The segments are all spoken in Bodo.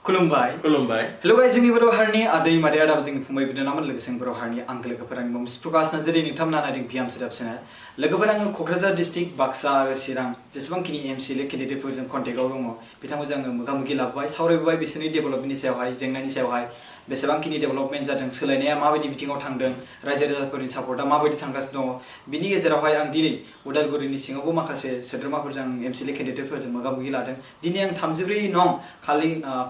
खुलुमबाय खुलुमबाय हेलो गाइस जोंनि बर' हारिनि आदै मादै आदा जोंनि फंबाय बिनानावमोन लोगोसे बर' हारिनि आंगो लोगोफोरानि मुं प्रकाश नार्जारि नोंथांमोना नायदों बियाम सोदाब चेनेल लोगोफोर आङो क'क्राझार डिस्ट्रिक्ट बाक्सा आरो चिरां जेसेबांखिनि एमसिएलए केन्डिडेटफोरजों कन्टेक्टआव दङ बिथांमोनजों आङो मोगा-मोगि लाबोबाय सावरायबोबाय बिसोरनि डेभेलपमेन्टनि सायावहाय जेंनानि सायावहाय बेसेबांखिनि डेभेलपमेन्ट जादों सोलायनाया माबायदि बिथिङाव थांदों रायजो राजाफोरनि सापर्टआ माबायदि थांगासिनो दङ बिनि गेजेरावहाय आं दिनै उदालगुरिनि सिङावबो माखासे सोद्रोमाफोरजों एमसिएलए केन्डिडेटफोरजों मोगा-मोगि लादों दिनै आं 34 नं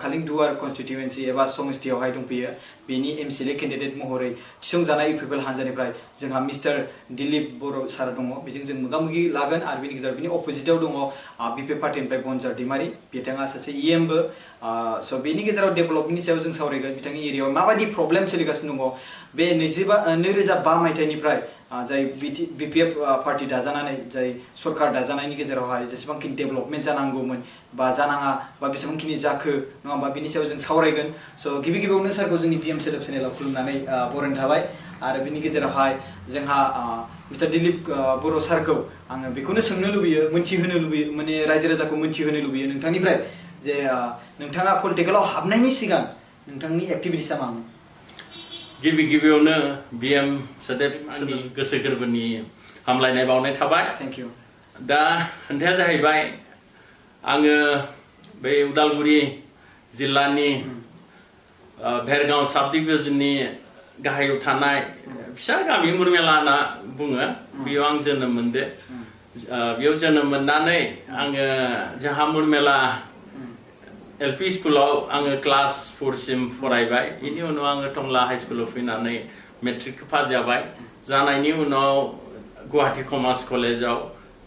खालिंदुवार कन्स्टिट्युएन्सि एबा समस्तियावहाय दंफैयो बेनि एमसिएलए केन्डिडेट महरै थिसनजानाय इउपिपिएल हान्जानिफ्राय जोंहा मिस्टार दिलीप बर' सार दङ बेजों जों मोगा-मोगि लागोन आरो बेनि गेजेराव बिनि अपोजिटआव दङ बिपिएफ पार्टिनिफ्राय बनजार दैमारि बिथाङा सासे इएमबो स' बेनि गेजेराव डेभेलपमेन्टनि सायाव जों सावरायगोन बिथांनि एरियायाव माबायदि प्रब्लेम सोलिगासिनो दङ बे 2005 मायथाइनिफ्राय जाय बिपिएफ पार्टि दाजानानै जाय सरकार दाजानायनि गेजेरावहाय जेसेबांखिनि डेभेलपमेन्ट जानांगौमोन बा जानाङा बा बेसेबांखिनि जाखो नङा होमबा बिनि सायाव जों सावरायगोन स' गिबियावनो सारखौ जोंनि पिएम सोदोब चेनेलाव खुलुमनानै बरायनाय थाबाय आरो बिनि गेजेरावहाय जोंहा मिस्टार दिलीप बर' सारखौ आङो बेखौनो सोंनो लुबैयो मोनथिहोनो लुबैयो माने रायजो राजाखौ मोनथिहोनो लुबैयो नोंथांनिफ्राय जे नोंथाङा पलिटिकेलाव हाबनायनि सिगां नोंथांनि एक्टिभिटिसआ मामोन गिबियावनो बिएम सोदोब आंनि गोसो गोरबोनि हामलायनाय बावनाय थाबाय थेंक इउ दा खोथाया जाहैबाय आङो बै उदालगुरि जिल्लानि भेरगाव साब डिभिजननि गाहायाव थानाय फिसा गामि मुरमेला होनना बुङो बेयाव आं जोनोम मोनदो बेयाव जोनोम मोननानै आङो जोंहा मुरमेला एलपि स्कुलाव आङो क्लास 4 सिम फरायबाय बेनि उनाव आङो टंला हाइ स्कुलाव फैनानै मेट्रिकखौ पास जाबाय जानायनि उनाव गुवाहाटी कमार्स कलेजाव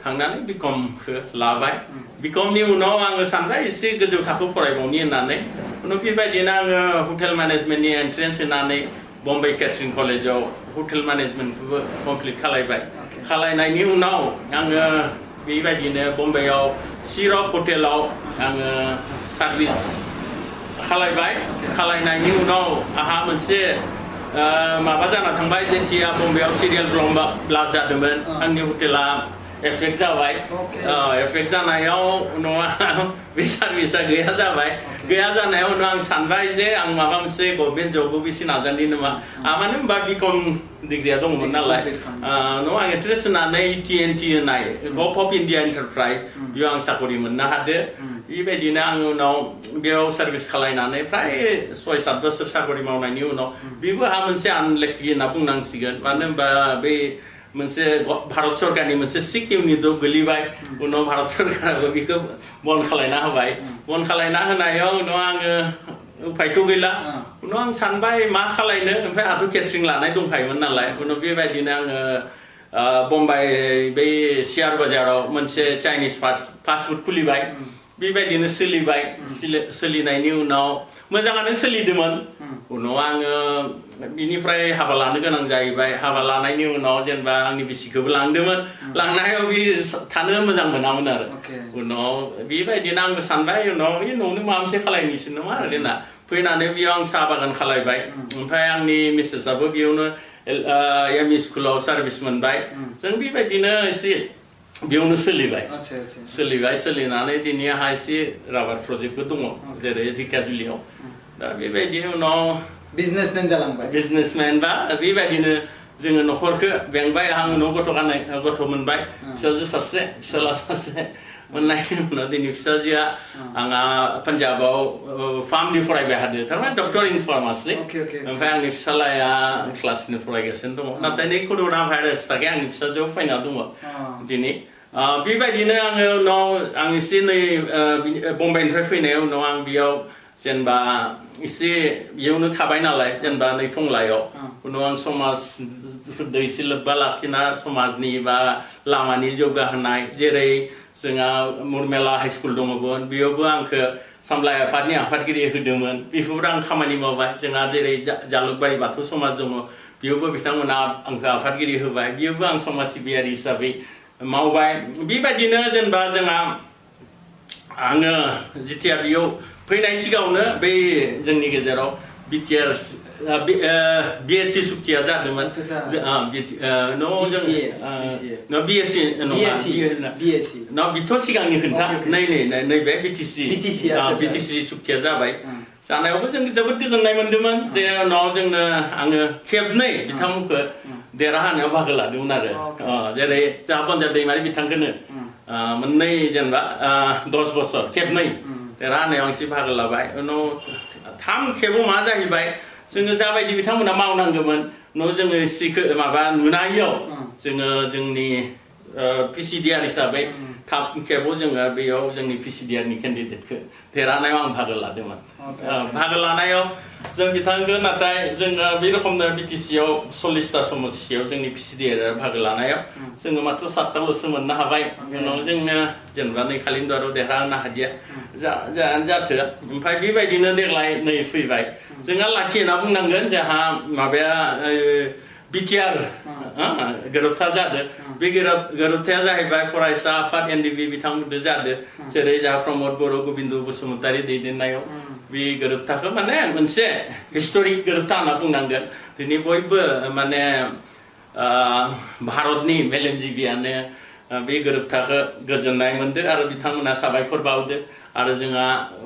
थांनानै बिकमखौ लाबाय बिकमनि उनाव आङो सानबाय एसे गोजौ थाखोआव फरायबावनि होननानै उनाव बेबायदिनो आङो हटेल मेनेजमेन्टनि एन्ट्रेन्स होनानै बम्बे केटारिं कलेजाव हटेल मेनेजमेन्टखौबो कमप्लिट खालायबाय खालायनायनि उनाव आङो बेबायदिनो बम्बेयाव सिरप हटेलाव आङो सार्भिस खालायबाय खालायनायनि उनाव आहा मोनसे माबा जाना थांबाय जेथिया बम्बेयाव सिरियाल ब्लास्ट जादोंमोन आंनि हटेला एफेक्ट जाबाय एफेक्ट जानायाव उनाव बे सार्भिसा गैया जाबाय गैया जानायाव उनाव आं सानबाय जे आं माबा मोनसे गभर्नमेन्ट जबबो एसे नाजानि नामा मानो होनबा बिकम डिग्रिया दंमोन नालाय उनाव आं इन्ट्रेस्ट होनानै टिएनटि होनाय गभ अफ इन्डिया एन्टारप्राइज बेयाव आं साकरि मोननो हादो बेबायदिनो आं उनाव बेयाव सार्भिस खालायनानै फ्राय 6-7 बोसोर साकरि मावनायनि उनाव बेबो आंहा मोनसे आनलाकि होनना बुंनांसिगोन मानो होनबा बे मोनसे भारत सरकारनि मोनसे सिक इउनिटआव गोलैबाय उनाव भारत सरकाराबो बेखौ बन्द खालायना होबाय बन्द खालायना होनायाव उनाव आङो उफायथ' गैला उनाव आं सानबाय मा खालायनो ओमफ्राय आंहाथ' केटारिं लानाय दंखायोमोन नालाय उनाव बेबायदिनो आङो बम्बाइ बै शेयार बाजाराव मोनसे चाइनिज फास्ट फुड खुलिबाय बेबायदिनो सोलिबाय सोलिनायनि उनाव मोजाङानो सोलिदोंमोन उनाव आङो बिनिफ्राय हाबा लानो गोनां जाहैबाय हाबा लानायनि उनाव जेनेबा आंनि बिसिखौबो लांदोंमोन लांनायाव बे थानो मोजां मोनामोन आरो उनाव बेबायदिनो आंबो सानबाय उनाव बे न'आवनो माबा मोनसे खालायनोसै नामा ओरैना फैनानै बेयाव आं साहा बागान खालायबाय ओमफ्राय आंनि मिसेसआबो बेयावनो एमइ स्कुलाव सार्भिस मोनबाय जों बेबायदिनो एसे बेयावनो सोलिबाय सोलिनानै दिनै आंहा एसे राबार प्रजेक्टबो दङ जेरै धिकाजुलियाव दा बेबायदि उनाव बिजनेसमेन जालांबाय बिजनेसमेन बा बेबायदिनो जोङो न'खरखौ बेंबाय आं उनाव गथ' मोनबाय फिसाजो सासे फिसाला सासे मोननायनि उनाव दिनै फिसाजोआ आंहा पान्जाबाव फार्मनि फरायबाय थादों थारमाने डक्टर इन फार्मासि ओमफ्राय आंनि फिसालाया क्लासनि फरायगासिनो दङ नाथाय नै कर'ना भाइरास थाखाय आंनि फिसाजोआव फैना दङ दिनै बेबायदिनो आङो उनाव आं एसे नै बम्बाइनिफ्राय फैनायाव उनाव आं बेयाव जेनेबा एसे बेयावनो थाबाय नालाय जेनेबा नै टंलायाव उनाव आं समाजफोरजों एसे लोब्बा लाखिना समाजनि बा लामानि जौगाहोनाय जेरै जोंहा मुरमेला हाइ स्कुल दङमोन बेयावबो आंखौ सामलाय आफादनि आफादगिरि होदोंमोन बेफोरावबो आं खामानि मावबाय जोंहा जेरै जालुकबारि बाथौ समाज दङ बेयावबो बिथांमोना आंखौ आफादगिरि होबाय बेयावबो आं समाज सिबियारि हिसाबै मावबाय बेबायदिनो जेनेबा जोंहा आङो जेथिया बेयाव फैनाय सिगाङावनो बै जोंनि गेजेराव बिटिआर बिएससि सुक्तिया जादोंमोन बिथ' सिगांनि खोन्था नैबे बिटिसि सुक्तिया जाबाय जानायावबो जों जोबोद गोजोननाय मोन्दोंमोन जे उनाव जोंनो आङो खेबनै बिथांमोनखौ देरहानायाव बाहागो लादोंमोन आरो जेरै जोंहा पन्जाब दैमारि बिथांखौनो मोननै जेनेबा 10 बोसोर खेबनै देरहानायाव एसे बाहागो लाबाय उनाव 3 खेबाव मा जाहैबाय जोङो जाबायदि बिथांमोना मावनांगौमोन उनाव जोङो सिखौ माबा नुनायाव जोङो जोंनि PCDR हिसाबै थाब खेबाव जोङो बेयाव जोंनि PCDR नि केन्डिडेटखौ देरहानायाव आं बाहागो लादोंमोन बाहागो लानायाव जों बिथांखौ नाथाय जोङो बे रोखोमनो BTC आव 40टा समस्तियाव जोंनि PCDR बाहागो लानायाव जोङो मात्र 7टाल'सो मोननो हाबाय उनाव जोङो जेनेबा नै खालिन्दाराव देरहानो हादिया जाथो ओमफ्राय बेबायदिनो देग्लाय नै फैबाय जोंहा लाखि होनना बुंनांगोन जोंहा माबाया BTR गोरोबथा जादों बे गोरोबथाया जाहैबाय फरायसा आफाद NDB बिथांमोनजों जादों जेरै जोंहा प्रमद बर' गोबिन्द बसुमतारी दैदेननायाव बे गोरोबथाखौ माने मोनसे हिस्ट'रिक गोरोबथा होनना बुंनांगोन दिनै बयबो माने भारतनि मेलेमजिबियानो बे गोरोबथाखौ गोजोननाय मोनदों आरो बिथांमोना साबायखर बावदों आरो जोंहा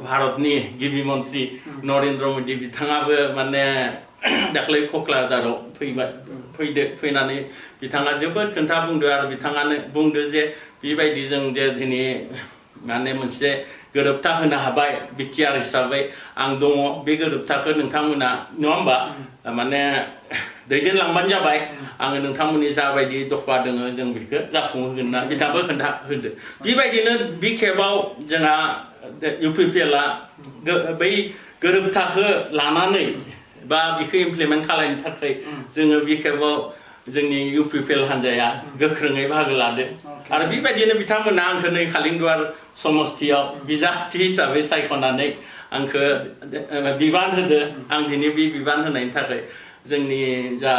भारतनि गिबि मन्त्रि नरेन्द्र मदि बिथाङाबो माने दाख्लै क'क्राझाराव फैनानै बिथाङा जोबोद खोथा बुंदों आरो बिथाङानो बुंदों जे बेबायदि जों जे दिनै माने मोनसे गोरोबथा होनो हाबाय BTR हिसाबै आं दङ बे गोरोबथाखौ नोंथांमोना नङा होमबा माने दैदेनलांबानो जाबाय आङो नोंथांमोननि जाबायदि दफा दङ जों बेखौ जाफुंहोगोन होनना बिथाङाबो खोन्था होदो बेबायदिनो बे खेबाव जोंहा UPPL आ बै गोरोबथाखौ लानानै बा बेखौ इमप्लिमेन्ट खालामनो थाखाय जोङो बे खेबाव जोंनि UPPL हान्जाया गोख्रोङै बाहागो लादों आरो बेबायदिनो बिथांमोना आंखौ नै खालिंदुवार समस्तियाव बिजाथि हिसाबै सायख'नानै आंखौ बिबान होदो आं दिनै बे बिबान होनायनि थाखाय जोंनि जा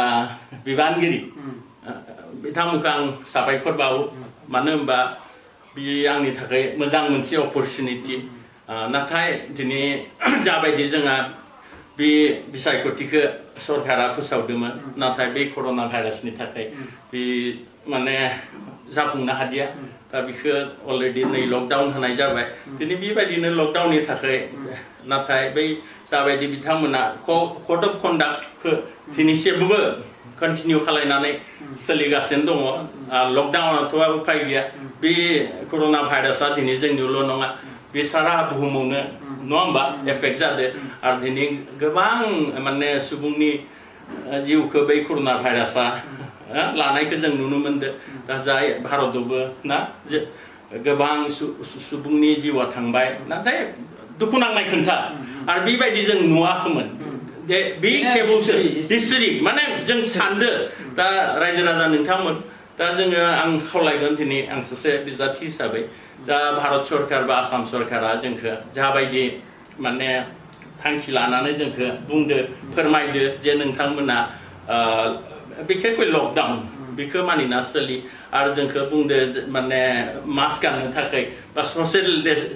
बिबानगिरि बिथांमोनखौ आं साबायखर बावो मानो होनबा बेयो आंनि थाखाय मोजां मोनसे अपरचुनिटि नाथाय दिनै जाबायदि जोंहा बे बिसायख'थिखौ सरकारा फोसावदोंमोन नाथाय बे कर'ना भाइरासनि थाखाय बे माने जाफुंनो हादिया दा बेखौ अलरेडि नै लकडाउन होनाय जाबाय दिनै बेबायदिनो लकडाउननि थाखाय नाथाय बै जाबायदि बिथांमोना कड अफ कन्डाक्टखौ दिनैसिमबो कन्टिनिउ खालामनानै सोलिगासिनो दङ लकडाउनाथ' उपाय गैया बे कर'ना भाइरासआ दिनै जोंनियावल' नङा बे सारा बुहुमावनो नङा होमबा एफेक्ट जादों आरो दिनै गोबां माने सुबुंनि जिउखौ बै कर'ना भाइरासआ लानायखौ जों नुनो मोनदों दा जाय भारतआवबो ना गोबां सुबुंनि जिउआ थांबाय नाथाय दुखु नांनाय खोन्था आरो बेबायदि जों नुवाखैमोन बे खेबावसो हिस्टरि माने जों सानदो दा रायजो राजा नोंथांमोन दा जोङो आं खावलायगोन दिनै आं सासे बिजाथि हिसाबै दा भारत सरकार बा आसाम सरकारा जोंखौ जाबायदि माने थांखि लानानै जोंखौ बुंदो फोरमायदो जे नोंथांमोना बिखेखै लकडाउन बेखौ मानिना सोलि आरो जोंखौ बुंदो माने मास्क गाननो थाखाय बा ससियेल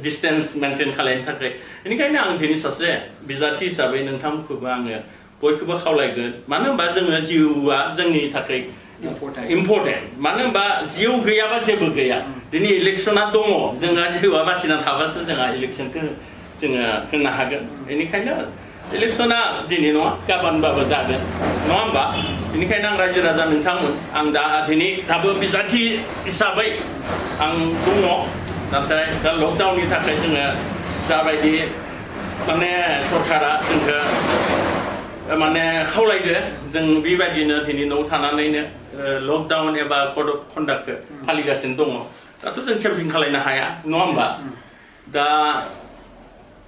डिस्टेन्स मेनटेन खालामनो थाखाय बेनिखायनो आं दिनै सासे बिजाथि हिसाबै नोंथांमोनखौबो आङो बयखौबो खावलायगोन मानो होनबा जोङो जिउआ जोंनि थाखाय इम्पर्टेन्ट मानो होनबा जिउ गैयाबा जेबो गैया दिनै इलेक्सना दङ जोंहा जिउआ बासिना थाबासो जोंहा इलेक्सनखौ जोङो होनो हागोन बेनिखायनो इलेक्सना दिनै नङा गाबोनबाबो जागोन नङा होमबा बेनिखायनो आं रायजो राजा नोंथांमोन आं दा दिनै दाबो बिजाथि हिसाबै आं दङ नाथाय दा लकडाउननि थाखाय जोङो जाबायदि माने सरकारा जोंखौ माने खावलायदो जों बेबायदिनो दिनै न'आव थानानैनो लकडाउन एबा कड अफ कन्डाक्टखौ फालिगासिनो दङ दाथ' जों केम्पिं खालामनो हाया नङा होमबा दा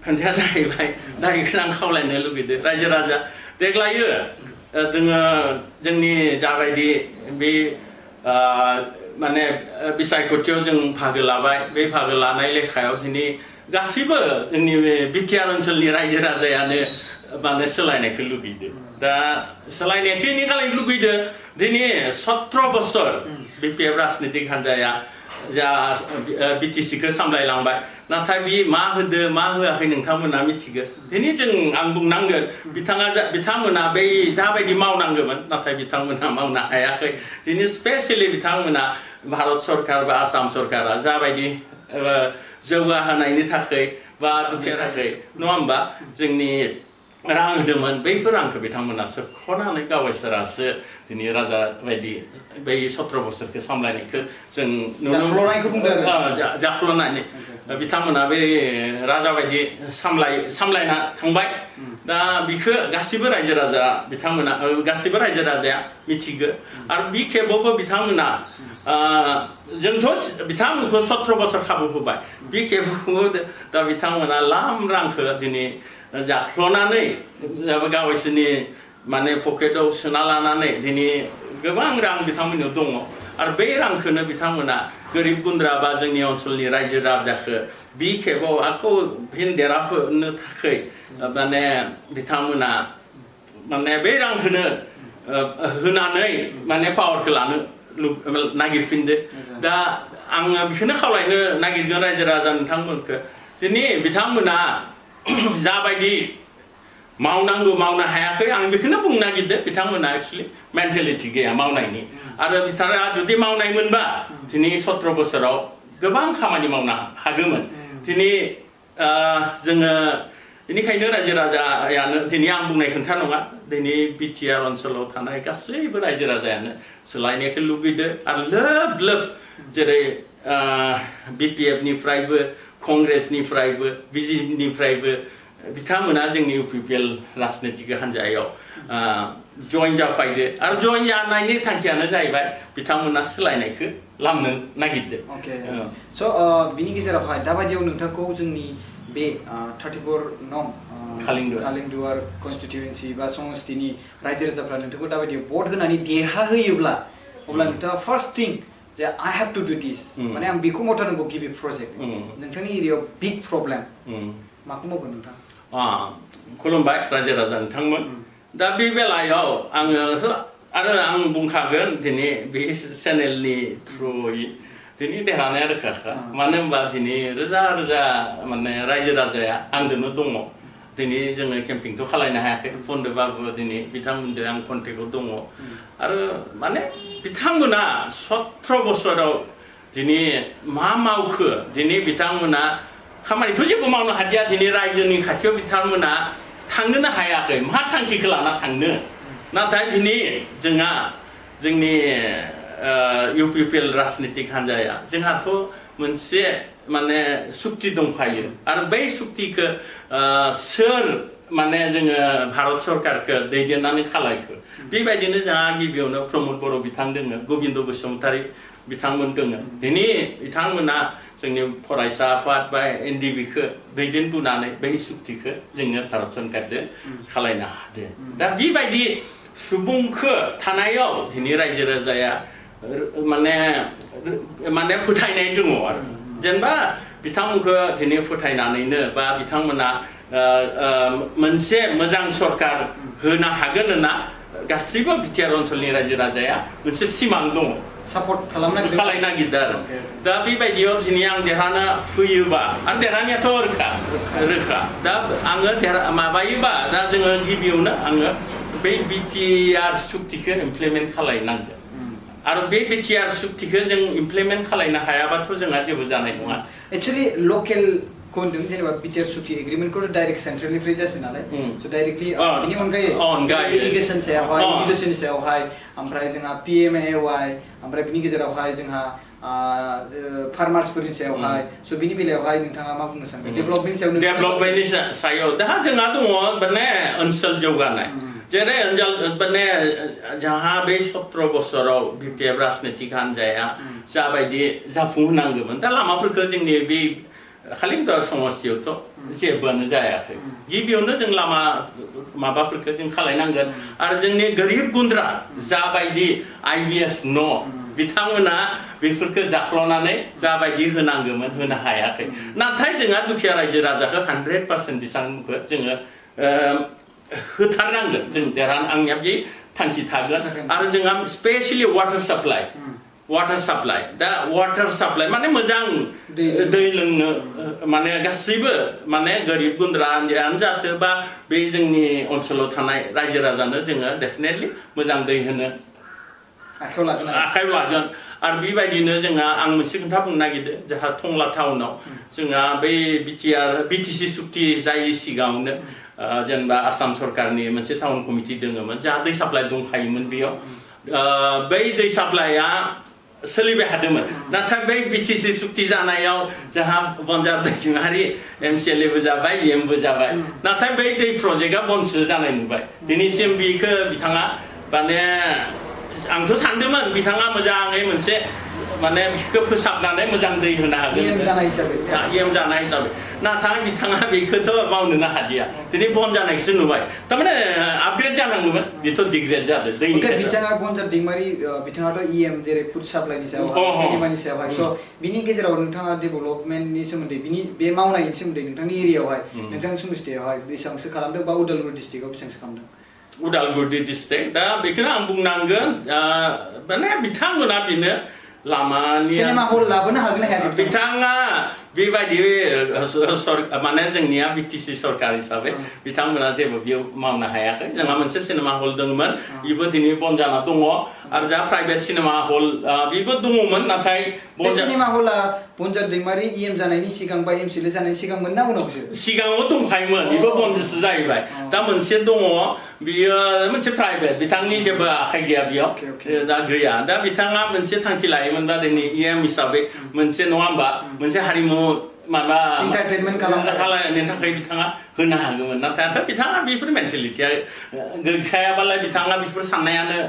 खोन्थाया जाहैबाय दा बेखौनो आं खावलायनो लुगैदों रायजो राजा देग्लायो जोङो जोंनि जाबायदि बे माने बिसायख'थियाव जों बाहागो लाबाय बे बाहागो लानाय लेखायाव दिनै गासैबो जोंनि BTR ओनसोलनि रायजो राजायानो माने सोलायनायखौ लुगैदों दा सोलायनायखौ इनि खालामनो लुगैदों दिनै 17 बोसोर BPF राजनितिक हान्जाया जा BTCखौ सामलायलांबाय नाथाय बे मा होदो मा होआखै नोंथांमोना मिथिगौ दिनै जों आं बुंनांगोन बिथांमोना बै जाबायदि मावनांगौमोन नाथाय बिथांमोना मावनो हायाखै दिनै स्पेसियेलि बिथांमोना भारत सरकार बा आसाम सरकारा जाबायदि जौगाहोनायनि थाखाय बा दुखियाराखै नङा होमबा जोंनि रां होदोंमोन बैफोर रांखौ बिथांमोना सोबख'नानै गावसोरासो दिनै राजा बायदि बै 17 बोसोरखौ सामलायनायखौ जों जाख्ल'नानै बिथांमोना बे राजा बायदि सामलायना थांबाय दा बिखौ गासिबो रायजो राजा बिथांमोना गासिबो रायजो राजाया मिथिगौ आरो बि खेबावबो बिथांमोना जोंथ' बिथांमोनखौ 17 बोसोर खाबु होबाय बि खेबावबो दा बिथांमोना लाम रांखौ दिनै जाख्ल'नानै गावसोरनि माने पकेटाव सोना लानानै दिनै गोबां रां बिथांमोननियाव दङ आरो बे रांखौनो बिथांमोना गोरिब गुन्द्रा बा जोंनि ओनसोलनि रायजो राजाखौ बि खेबाव आखौ फिन देरहाहोनो थाखाय माने बिथांमोना माने बे रांखौनो होनानै माने पावारखौ लानो नागिरफिनदो दा आङो बेखौनो खावलायनो नागिरगोन रायजो राजा नोंथांमोनखौ दिनै बिथांमोना जाबायदि मावनांगौ मावनो हायाखै आं बेखौनो बुंनो नागिरदों बिथांमोना एक्चुअलि मेन्टेलिटि गैया मावनायनि आरो बिथाङा जुदि मावनायमोनबा दिनै 17 बोसोराव गोबां खामानि मावनो हागौमोन दिनै जोङो बेनिखायनो रायजो राजायानो दिनै आं बुंनाय खोथा नङा दिनै बिटिआर ओनसोलाव थानाय गासैबो रायजो राजायानो सोलायनायखौ लुगैदो आरो लोब लोब जेरै बिपिएफनिफ्रायबो कंग्रेसनिफ्रायबो बिजेपिनिफ्रायबो बिथांमोना जोंनि इउपिपिएल राजनितिक हान्जायाव जइन जाफायदो आरो जइन जानायनि थांखियानो जाहैबाय बिथांमोना सोलायनायखौ लामनो नागिरदो ओके स' बिनि गेजेरावहाय दाबायदियाव नोंथांखौ जोंनि बे 34 नं खालिंदुवार कन्स्टिट्युएन्सि बा समस्तिनि रायजो राजाफ्रा नोंथांखौ दाबायदियाव भट होनानै देरहाहोयोब्ला अब्ला नोंथाङा फार्स्ट थिं जे I have to do this माने आं बेखौ मावथारनांगौ गिबि प्रजेक्ट नोंथांनि एरियायाव बिग प्रब्लेम माखौ मावगोन नोंथां खुलुमबाय रायजो राजा नोंथांमोन दा बे बेलायाव आङो आरो आं बुंखागोन दिनै बे चेनेलनि थ्रुयै दिनै देरहानाया रोखाखा मानो होनबा दिनै रोजा रोजा माने रायजो राजाया आंजोंनो दङ दिनै जोङो केम्पिंथ' खालायनो हायाखै फनदोबाबो दिनै बिथांमोनजों आं कन्टेक्टआव दङ आरो माने बिथांमोना 17 बोसोराव दिनै मा मावखो दिनै बिथांमोना खामानिथ' जेबो मावनो हादिया दिनै रायजोनि खाथियाव बिथांमोना थांनोनो हायाखै मा थांखिखौ लाना थांनो नाथाय दिनै जोंहा जोंनि इउपिपिएल राजनितिक हान्जाया जोंहाथ' मोनसे माने सुक्ति दंखायो आरो बै सुक्तिखौ सोर माने जोङो भारत सरकारखौ दैदेननानै खालायखो बेबायदिनो जोंहा गिबियावनो प्रमद बर' बिथां दोङो गबिन्द बसुमतारी बिथांमोन दोङो दिनै बिथांमोना जोंनि फरायसा आफाद बा एनडिबिखौ दैदेनबोनानै बै सुक्तिखौ जोङो भारत सरकारजों खालायनो हादों दा बेबायदि सुबुंखौ थानायाव दिनै रायजो राजाया माने फोथायनाय दङ आरो जेनेबा बिथांमोनखौ दिनै फोथायनानैनो बा बिथांमोना मोनसे मोजां सरकार होनो हागोन होनना गासैबो बिटिआर ओनसोलनि रायजो राजाया मोनसे सिमां दङ सापर्ट खालामनो नागिरदों आरो दा बेबायदियाव दिनै आं देरहाना फैयोबा आरो देरहानायाथ' रोखा दा आङो माबायोबा दा जोङो गिबियावनो आङो बै बिटिआर सुक्तिखौ इमप्लिमेन्ट खालायनांगोन आरो बे बिटिआर सुक्तिखौ जों इमप्लिमेन्ट खालायनो हायाबाथ' जोंहा जेबो जानाय नङा एक्चुअली लकेल को होनदों जेनेबा बिटिआर सुक्ति एग्रीमेन्टखौ डाइरेक्ट सेन्ट्रेलनिफ्राय जासै नालाय स' डाइरेक्टलि बिनि अनगायै इरिगेसन सायावहाय इडुकेसन सायावहाय ओमफ्राय जोंहा PMAY ओमफ्राय बिनि गेजेरावहाय जोंहा फार्मार्सफोरनि सायावहाय स' बिनि बेलायावहाय नोंथाङा मा बुंनो सानगोन डेभेलपमेन्टनि सायाव दा जोंहा दङ माने ओनसोल जौगानाय जेरै माने जोंहा बे 17 बोसोराव बिटिआर राजनितिक हान्जाया जाबायदि जाफुंहोनांगौमोन दा लामाफोरखौ जोंनि बे खालिंदुवार समस्तियावथ' जेबोआनो जायाखै गिबियावनो जों लामा माबाफोरखौ जों खालायनांगोन आरो जोंनि गोरिब गुन्द्रा जाबायदि IBS न' बिथांमोना बेफोरखौ जाख्ल'नानै जाबायदि होनांगौमोन होनो हायाखै नाथाय जोंहा दुखिया रायजो राजाखौ 100% बिथांमोनखौ जोङो होथारनांगोन जों देरहानो आंनिया बे थांखि थागोन आरो जोंहा स्पेशेलि वाटार साप्लाइ दा वाटार साप्लाइ माने मोजां दै लोंनो माने गासैबो माने गोरिब गुन्द्रायानो जाथो बा बे जोंनि ओनसोलाव थानाय रायजो राजानो जोङो डेफिनेटलि मोजां दै होनो आखायाव लागोन आरो बेबायदिनो जोंहा आं मोनसे खोथा बुंनो नागिरदों जोंहा टंला टाउनाव जोंहा बै बिटिसि सुक्ति जायै सिगाङावनो जेनेबा आसाम सरकारनि मोनसे टाउन कमिटि दङमोन जोंहा दै साप्लाइ दंखायोमोन बेयाव बै दै साप्लाइआ सोलिबाय थादोंमोन नाथाय बै बिटिसि सुक्ति जानायाव जोंहा बनजार दैमारि एमसिएलएबो जाबाय इएमबो जाबाय नाथाय बै दै प्रजेक्टआ बन्द जानाय नुबाय दिनैसिम बेखौ बिथाङा माने आंथ' सानदोंमोन बिथाङा मोजाङै मोनसे माने बेखौ फोसाबनानै मोजां दै होनो हागोन इएम जानाय हिसाबै नाथाय बिथाङा बेखौथ' मावनोनो हादिया दिनै बन्द जानायखौसो नुबाय थारमाने आपग्रेड जानांगौमोन बेथ' डिग्रेड जादों दैनि बिथाङा बनजार दैमारि बिथाङाथ' इएम जेरै फुड साप्लाइनि सायाव सिनेमानि सायावहाय स' बिनि गेजेराव नोंथाङा डेभेलपमेन्टनि सोमोन्दै बिनि बे मावनायनि सोमोन्दै नोंथांनि एरियायावहाय नोंथांनि समस्थियावहाय बेसेबांसो खालामदों बा उदालगुरि डिस्ट्रिक्टआव बेसेबांसो खालामदों उदालगुरि डिस्ट्रिक्ट दा बेखौनो आं बुंनांगोन माने बिथांमोना बेनो लामानि सिनेमा हल लाबोनो हागोन ना हाया बिथाङा बेबायदि माने जोंनिया बिटिसि सरकार हिसाबै बिथांमोना जेबो बेयाव मावनो हायाखै जोंहा मोनसे सिनेमा हल दंमोन बेबो दिनै बन्द जाना दङ आरो जा प्राइभेट सिनेमा हल बेबो दङमोन नाथाय सिनेमा हला बनजार दैमारि इएम जानायनि सिगां बा एमसिएलए जानायनि सिगां मोन ना उनावसो सिगाङाव दंखायोमोन बेबो बन्दसो जाहैबाय दा मोनसे दङ बियो मोनसे प्राइभेट बिथांनि जेबो आखाइ गैया बेयाव दा गैया दा बिथाङा मोनसे थांखि लायोमोन दा दिनै इएम हिसाबै मोनसे नङा होमबा मोनसे हारिमु माबा एन्टारटेनमेन्ट खालामनो थाखाय बिथाङा होनो हागौमोन नाथाय बिथाङा बेफोर मेन्टेलिटिया गैखायाबालाय बिथाङा बेफोर साननायानो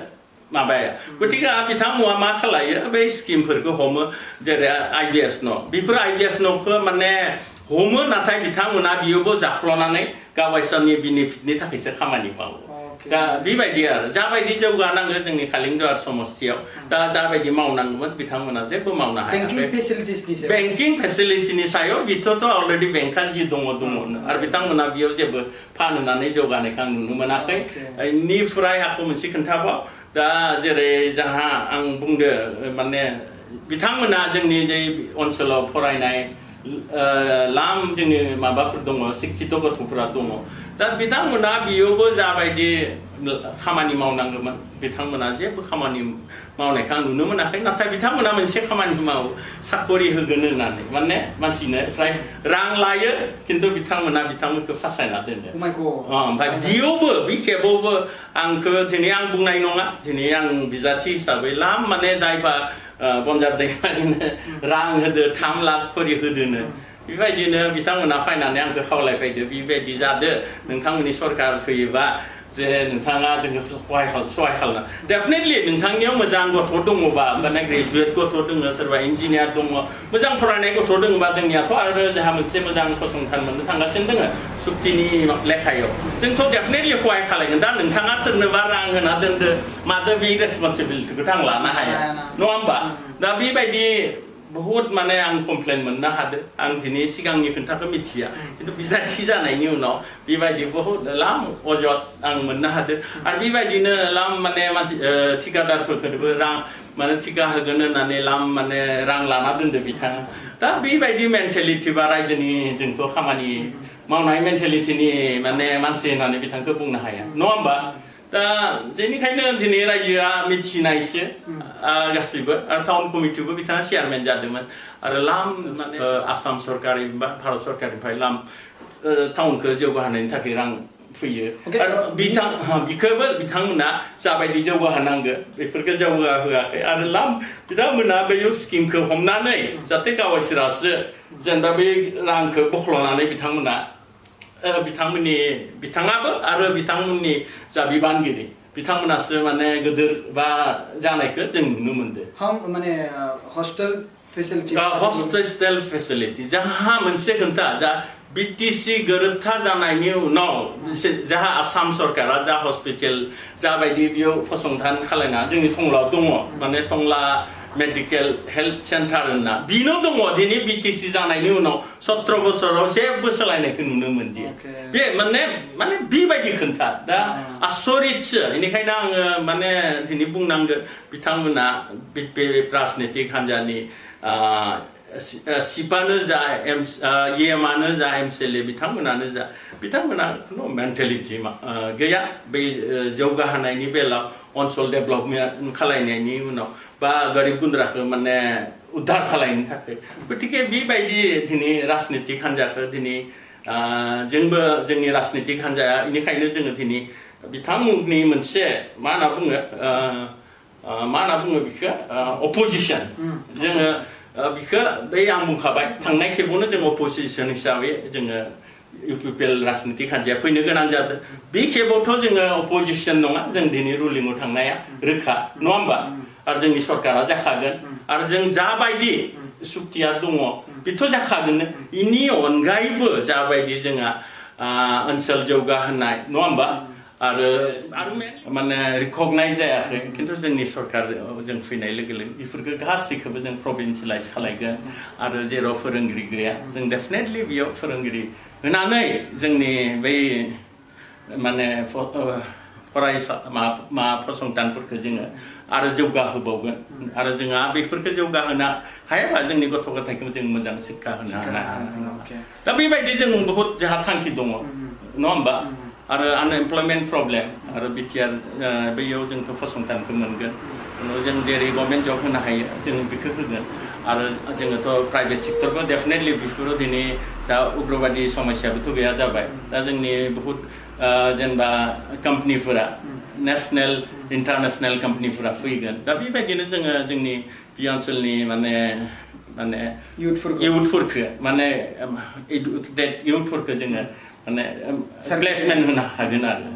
माबाया गतिके बिथांमोना मा खालायो बै स्किमफोरखौ हमो जेरै आइबिएस न' बेफोर आइबिएस न'खौ माने हमो नाथाय बिथांमोना बेयावबो जाख्ल'नानै गावसोरनि बेनिफिटनि थाखायसो खामानि मावो दा बेबायदि आरो जाबायदि जौगानांगौ जोंनि कालिंगडार समस्थियाव दा जाबायदि मावनांगौमोन बिथांमोना जेबो मावनो हायाखै बेंकिं फेसिलिटिनि सायाव बिथ'थ' अलरेडि बेंकआ जि दङ आरो बिथांमोना बेयाव जेबो फान होनानै जौगानायखौ आं नुनो मोनाखै बेनिफ्राय आंखौ मोनसे खोन्थाबाव दा जेरै जोंहा आं बुंदो माने बिथांमोना जोंनि जे ओनसोलाव फरायनाय लाम जोंनि माबाफोर दङ शिक्षित गथ'फोरा दङ दा बिथांमोना बेयावबो जाबायदि खामानि मावनांगौमोन बिथांमोना जेबो खामानि मावनायखौ आं नुनो मोनाखै नाथाय बिथांमोना मोनसे खामानि मावो साकरि होगोन होननानै माने मानसिनो फ्राय रां लायो खिन्थु बिथांमोनखौ फासायना दोनो ओमफ्राय बेयावबो बे खेबावबो आंखौ दिनै आं बुंनाय नङा दिनै आं बिजाथि हिसाबै लाम माने जायबा बनजार दैमारिनो रां होदो 3 लाख खरि होदोनो बेबायदिनो बिथांमोना फायनानै आंखौ खावलायफैदो बेबायदि जादो नोंथांमोननि सरकार फैयोबा जे नोंथाङा जोंखौ सहाय खालामना डेफिनेटलि नोंथांनियाव मोजां गथ' दङबा माने ग्रेजुवेट गथ' दङ सोरबा इन्जिनियार दङ मोजां फरायनाय गथ' दङबा जोंनियाथ' आरो जोंहा मोनसे मोजां फसंथान मोननो थांगासिनो दङ सुक्तिनि लेखायाव जोंथ' डेफिनेटलि सहाय खालामगोन दा नोंथाङा सोरनोबा रां होना दोनदो मादो बे रेसपन्सिबिलिटिखौथ' आं लानो हाया नङा होमबा दा बेबायदि बहुत माने आं कमप्लेन मोननो हादों आं दिनै सिगांनि खोथाखौ मिथिया खिन्थु बिजाथि जानायनि उनाव बेबायदि बहुत लाम अजद आं मोननो हादों आरो बेबायदिनो लाम माने मानसि ठिकादारफोरखौबो रां माने ठिका होगोन होननानै लाम माने रां लाना दोनदो बिथाङा दा बेबायदि मेन्टेलिटि बा रायजोनि जोंथ' खामानि मावनाय मेन्टेलिटिनि माने मानसि होननानै बिथांखौ बुंनो हाया नङा होमबा दा जेनिखायनो दिनै रायजोआ मिथिनायसो गासैबो आरो टाउन कमिटिबो बिथाङा चेयारमेन जादोंमोन आरो लाम माने आसाम सरकार बा भारत सरकारनिफ्राय लाम टाउनखौ जौगाहोनायनि थाखाय रां फैयो आरो बिखौबो बिथांमोना जाबायदि जौगाहोनांगौ बेफोरखौ जौगाहोआखै आरो लाम बिथांमोना बे स्किमखौ हमनानै जाहाथे गावसोरासो जेनेबा बे रांखौ बख्ल'नानै बिथाङाबो आरो बिथांमोननि जा बिबानगिरि बिथांमोनासो माने गिदिर बा जानायखौ जों नुनो मोनदों माने हस्पिटेल फेसिलिटि जाहा मोनसे खोन्था जा बिटिसि गोरोबथा जानायनि उनाव जाहा आसाम सरकारा जा हस्पिटेल जाबायदि बेयाव फसंथान खालायना जोंनि टंलायाव दङ माने टंला मेडिकेल हेल्थ सेन्टार होनना बेनो दङ दिनै बिटिसि जानायनि उनाव 17 बोसोराव जेबो सोलायनायखौ नुनो मोनदिया बे माने बेबायदि खोन्था दा आसरितसो बेनिखायनो आङो माने दिनै बुंनांगोन बिथांमोना बे राजनितिक हान्जानि सिपानो जा इएमआनो जा एमसिएलए बिथांमोनानो जा बिथांमोना खुनु मेन्टेलिटि गैया बै जौगाहोनायनि बेलायाव ओनसोल डेभलपमेन्ट खालायनायनि उनाव बा गरिब गुन्द्राखौ माने उद्धार खालायनो थाखाय गतिके बेबायदि दिनै राजनितिक हान्जाखौ दिनै जोंबो जोंनि राजनितिक हान्जाया बेनिखायनो जोङो दिनै बिथांमोननि मोनसे मा होनना बुङो बेखौ अपोजिसन जोङो बेखौ बै आं बुंखाबाय थांनाय खेबावनो जों अपोजिसन हिसाबै जोङो UPPL राजनितिक हान्जाया फैनो गोनां जादों बे खेबावथ' जोङो अपोजिसन नङा जों दिनै रुलिंआव थांनाया रोखा नङा होमबा आरो जोंनि सरकारा जाखागोन आरो जों जाबायदि सुक्तिया दङ बेथ' जाखागोन बेनि अनगायैबो जाबायदि जोंहा ओनसोल जौगाहोनाय नङा होमबा आरो माने रिकगनाइज जायाखै खिन्थु जोंनि सरकार जों फैनाय लोगो लोगो बेफोरखौ गासैखौबो जों प्रभिन्सियेलाइज खालायगोन आरो जेराव फोरोंगिरि गैया जों डेफिनेटलि बेयाव फोरोंगिरि होनानै जोंनि बै माने फरायसा फसंथानफोरखौ जोङो आरो जौगाहोबावगोन आरो जोंहा बेफोरखौ जौगाहोनो हायाबा जोंनि गथ' गथायखौ जों मोजां शिक्षा होनो हानाय दा बेबायदि जों बहुत जोंहा थांखि दङ नङा होमबा आरो आनएमप्लयमेन्ट प्रब्लेम आरो बिटिआर बैयाव जोंथ' फसंथानखौ मोनगोन जों जेरै गभर्नमेन्ट जब होनो हायो जों बेखौ होगोन आरो जोङोथ' प्राइभेट सेक्टरखौ डेफिनेटलि बेफोराव दिनै जा उग्रबादि समस्याबोथ' गैया जाबाय दा जोंनि बहुत जेनेबा कम्पानिफोरा नेसनेल इन्टारनेसनेल कम्पानिफोरा फैगोन दा बेबायदिनो जोङो जोंनि बे ओनसोलनि माने इयुथफोरखौ माने एडुकेटेड इयुथफोरखौ जोङो माने प्लेसमेन्ट होनो हागोन आरो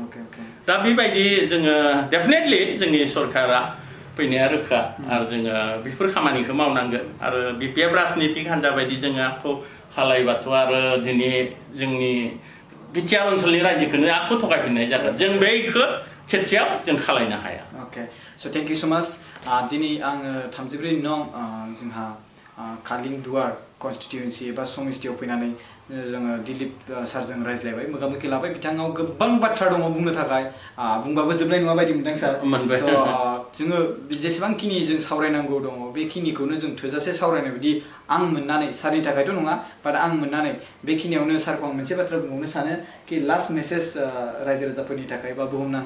दा बेबायदि जोङो डेफिनेटलि जोंनि सरकारा फैनाया रोखा आरो जोङो बेफोर खामानिखौ मावनांगोन आरो BPF राजनितिक हान्जा बायदि जोङो आखौ खालायबाथ' आरो दिनै जोंनि बिटिआर ओनसोलनि रायजोखौनो आखौ थगायफिननाय जागोन जों बेखौ खेबसेयाव जों खालायनो हाया अके स थेंक इउ सो माच दिनै आङो 34 नं जोंहा कालिं दुवार कन्स्टिट्युएन्सि एबा समिस्टियाव फैनानै जोङो दिलीप सारजों रायज्लायबाय मोगा-मोगि लाबाय बिथाङाव गोबां बाथ्रा दङ बुंनो थाखाय बुंबाबो जोबनाय नङा बायदि मोनदों सार जोङो जेसेबांखिनि जों सावरायनांगौ दङ बेखिनिखौनो जों थोजासे सावरायनाय बायदि आं मोननानै सारनि थाखायथ' नङा बाट आं मोननानै बेखिनियावनो सारखौ आं मोनसे बाथ्रा बुंबावनो सानो कि लास्ट मेसेज रायजो राजाफोरनि थाखाय बा बुहुमनां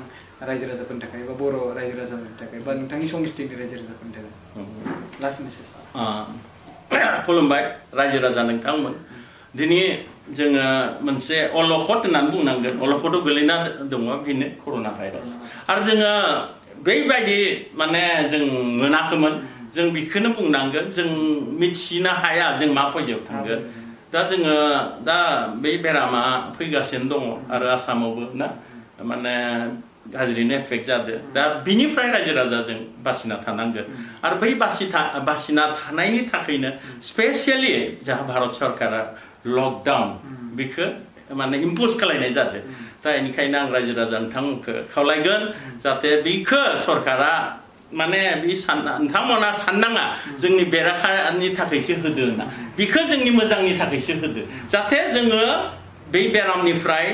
रायजो राजाफोरनि थाखाय बा बर' रायजो राजाफोरनि थाखाय बा नोंथांनि समिस्टिनि रायजो राजाफोरनि थाखाय लास्ट मेसेज खुलुमबाय रायजो राजा नोंथांमोन दिनै जोङो मोनसे अलखद होननानै बुंनांगोन अलखदाव गोलैना दङ बेनो कर'ना भाइरास आरो जोङो बेबायदि माने जों मोनाखैमोन जों बेखौनो बुंनांगोन जों मिथिनो हाया जों मा पर्यायाव थांगोन दा जोङो दा बै बेरामा फैगासिनो दङ आरो आसामावबो ना माने गाज्रिनो एफेक्ट जादों दा बिनिफ्राय रायजो राजाजों बासिना थानांगोन आरो बै बासिना थानायनि थाखायनो स्पेसियेलि जाहा भारत सरकारा लकडाउन बेखौ माने इम्पज खालायनाय जादों दा बेनिखायनो आं रायजो राजा नोंथांमोनखौ खावलायगोन जाहाथे बेखौ सरकारा माने बे नोंथांमोना साननाङा जोंनि बेराखानि थाखायसो होदो होनना बेखौ जोंनि मोजांनि थाखायसो होदो जाहाथे जोङो बै बेरामनिफ्राय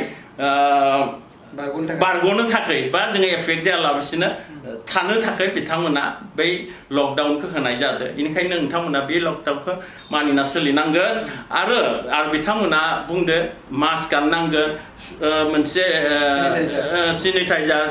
बारग'नो थाखाय बा जोङो एफेक्ट जायालाबासिनो थानो थाखाय बिथांमोना बै लकडाउनखौ होनाय जादों बेनिखायनो नोंथांमोना बे लकडाउनखौ मानिना सोलिनांगोन आरो बिथांमोना बुंदो मास्क गाननांगोन मोनसे सेनिटाइजार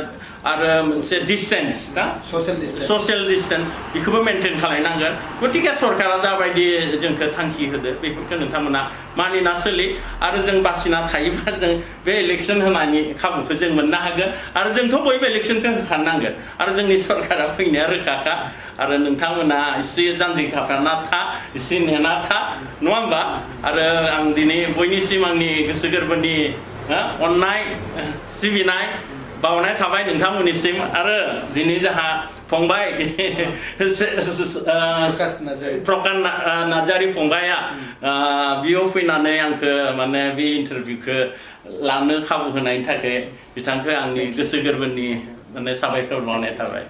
आरो मोनसे डिस्टेन्स ना ससियेल डिस्टेन्स बेखौबो मेनटेन खालायनांगोन गतिके सरकारा जाबायदि जोंखौ थांखि होदो बेफोरखौ नोंथांमोना मानिना सोलि आरो जों बासिना थायोबा जों बे इलेक्सन होनायनि खाबुखौ जों मोननो हागोन आरो जोंथ' बयबो इलेक्सनखौ होखानांगोन आरो जोंनि सरकारा फैनाया रोखाखा आरो नोंथांमोना एसे जानजि खाफ्राना था एसे नेना था नङा होमबा आरो आं दिनै बयनिसिम आंनि गोसो गोरबोनि अननाय सिबिनाय बावनाय थाबाय नोंथांमोननिसिम आरो दिनै जोंहा फंबाय प्रकाश नार्जारी फंबाया बेयाव फैनानै आंखौ माने बे इन्टारभिउखौ लानो खाबु होनायनि थाखाय बिथांखौ आंनि गोसो गोरबोनि माने साबायखर बावनाय थाबाय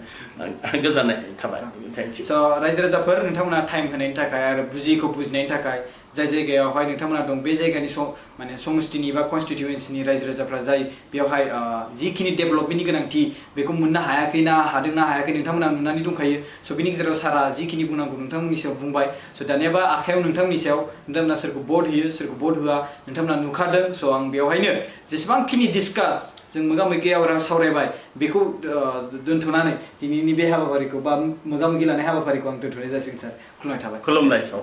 गोजोननाय थाबाय थेंक इउ स' रायजो राजाफोर नोंथांमोना टाइम होनायनि थाखाय आरो बुजियैखौ बुजिनायनि थाखाय जाय जायगायावहाय नोंथांमोना दं बे जायगानि माने समष्टिनि बा कन्स्टिट्युएन्सिनि रायजो राजाफ्रा जाय बेवहाय जिखिनि डेभेलपमेन्टनि गोनांथि बेखौ मोननो हायाखैना हादोंना हायाखै नोंथांमोना नुनानै दंखायो स' बिनि गेजेराव सारा जिखिनि बुंनांगौ नोंथांमोननि सायाव बुंबाय स' दानियाबा आखायाव नोंथांमोननि सायाव नोंथांमोना सोरखौ भट होयो सोरखौ भट होआ नोंथांमोना नुखादों स' आं बेवहायनो जेसेबांखिनि डिसकास जों मोगा मोगियाव सावरायबाय बेखौ दोनथ'नानै दिनैनि बे हाबाफारिखौ बा मोगा मोगि लानाय हाबाफारिखौ आं दोनथ'नाय जासिगोन सार खुलुमनाय थाबाय खुलुमनाय सार